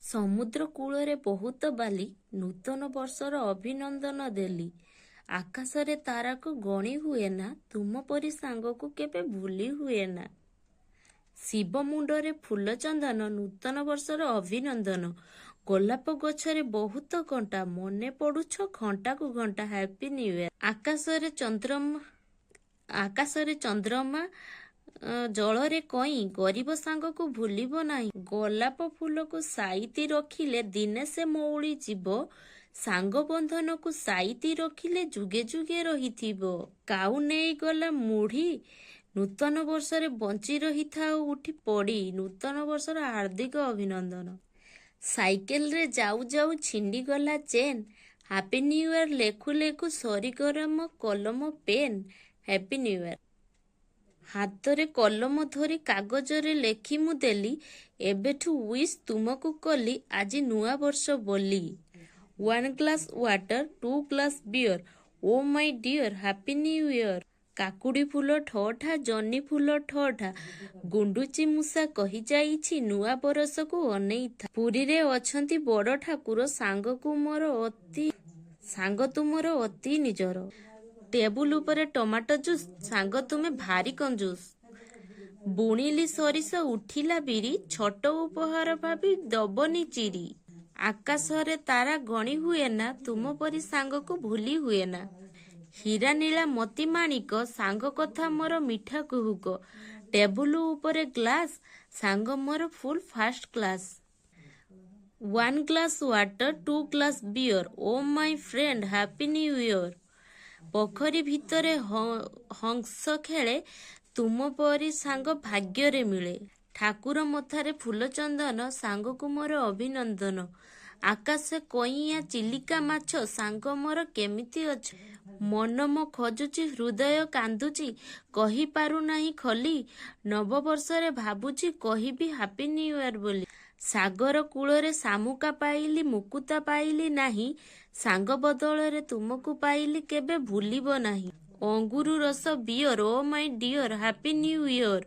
ସମୁଦ୍ର କୂଳରେ ବହୁତ ବାଲି, ନୂତନ ବର୍ଷର ଅଭିନନ୍ଦନ ଦେଲି। ଆକାଶରେ ତାରାକୁ ଗଣି ହୁଏନା, ତୁମ ପରି ସାଙ୍ଗକୁ କେବେ ଭୁଲି ହୁଏନା। ଶିବ ମୁଣ୍ଡରେ ଫୁଲ ଚନ୍ଦନ, ନୂତନ ବର୍ଷର ଅଭିନନ୍ଦନ। ଗୋଲାପ ଗଛରେ ବହୁତ କଣ୍ଟା, ମନେ ପଡୁଛ ଘଣ୍ଟାକୁ ଘଣ୍ଟା। Happy new year. ଆକାଶରେ ଚନ୍ଦ୍ରମା, ଜଳରେ କଇଁ, ଗରିବ ସାଙ୍ଗକୁ ଭୁଲିବ ନାହିଁ। ଗୋଲାପ ଫୁଲକୁ ସାଇତି ରଖିଲେ ଦିନେ ସେ ମଉଳି ଯିବ, ସାଙ୍ଗ ବନ୍ଧନକୁ ସାଇତି ରଖିଲେ ଯୁଗେ ଯୁଗେ ରହିଥିବ। କାଉ ନେଇଗଲା ମୁଢି, ନୂତନ ବର୍ଷରେ ବଞ୍ଚି ରହିଥାଅ ଉଠି ପଡି, ନୂତନ ବର୍ଷର ହାର୍ଦ୍ଦିକ ଅଭିନନ୍ଦନ। ସାଇକେଲରେ ଯାଉ ଯାଉ ଛିଣ୍ଡିଗଲା ଚେନ୍, ହାପି ନ୍ୟୁ ଇୟର ଲେଖୁ ଲେଖୁ ସରିଗଲା ମୋ କଲମ ପେନ୍। Happy new year. ହାତରେ କଲମ ଧରି କାଗଜରେ ଲେଖି ମୁଁ ଦେଲି, ଏବେଠୁ ୱିଶ୍ ତୁମକୁ କଲି ଆଜି ନୂଆ ବର୍ଷ ବୋଲି। One glass water, two glass beer, oh my dear, happy new year. କାକୁଡି ଫୁଲ ଠ ଠା, ଜହ୍ନି ଫୁଲ ଠ ଠା, ଗୁଣ୍ଡୁଚି ମୂଷା କହିଯାଇଛି ନୂଆ ବରଷକୁ ଅନେଇଥା। ପୁରୀରେ ଅଛନ୍ତି ବଡ ଠାକୁର, ସାଙ୍ଗ ତୁମର ଅତି ନିଜର। ଟେବୁଲ ଉପରେ ଟମାଟୋ ଜୁସ୍, ସାଙ୍ଗ ତୁମେ ଭାରି କଞ୍ଜୁସ୍। ବୁଣିଲି ସୋରିଷ, ଉଠିଲା ବିରି, ଛୋଟ ଉପହାର ଭାବି ଦବନି ଚିରି। ଆକାଶରେ ତାରା ଗଣି ହୁଏନା, ତୁମ ପରି ସାଙ୍ଗକୁ ଭୁଲି ହୁଏନା। ହୀରା ନୀଳା ମୋତି ମାଣିକ, ସାଙ୍ଗ କଥା ମୋର ମିଠା କୁହୁକ। ଟେବୁଲ ଉପରେ ଗ୍ଲାସ, ସାଙ୍ଗ ମୋର ଫୁଲ୍ first class. One glass water, two glass beer, oh my friend, happy new year. ପୋଖରୀ ଭିତରେ ହଂସ ଖେଳେ, ତୁମ ପରି ସାଙ୍ଗ ଭାଗ୍ୟରେ ମିଳେ। ଠାକୁର ମଥାରେ ଫୁଲ ଚନ୍ଦନ, ସାଙ୍ଗକୁ ମୋର ଅଭିନନ୍ଦନ। ଆକାଶେ କଇଁଆ, ଚିଲିକା ମାଛ, ସାଙ୍ଗ ମୋର କେମିତି ଅଛ? ମନ ମୋ ଖୋଜୁଛି, ହୃଦୟ କାନ୍ଦୁଛି, କହିପାରୁନାହିଁ ଖୋଲି, ନବବର୍ଷରେ ଭାବୁଛି କହିବି ହାପି ନ୍ୟୁ ଇୟର ବୋଲି। ସାଗର କୂଳରେ ଶାମୁକା ପାଇଲି, ମୁକୁତା ପାଇଲି ନାହିଁ, ସାଙ୍ଗ ବଦଳରେ ତୁମକୁ ପାଇଲି, କେବେ ଭୁଲିବ ନାହିଁ। ଅଙ୍ଗୁରୁ ରସ beer, oh my dear, happy new year.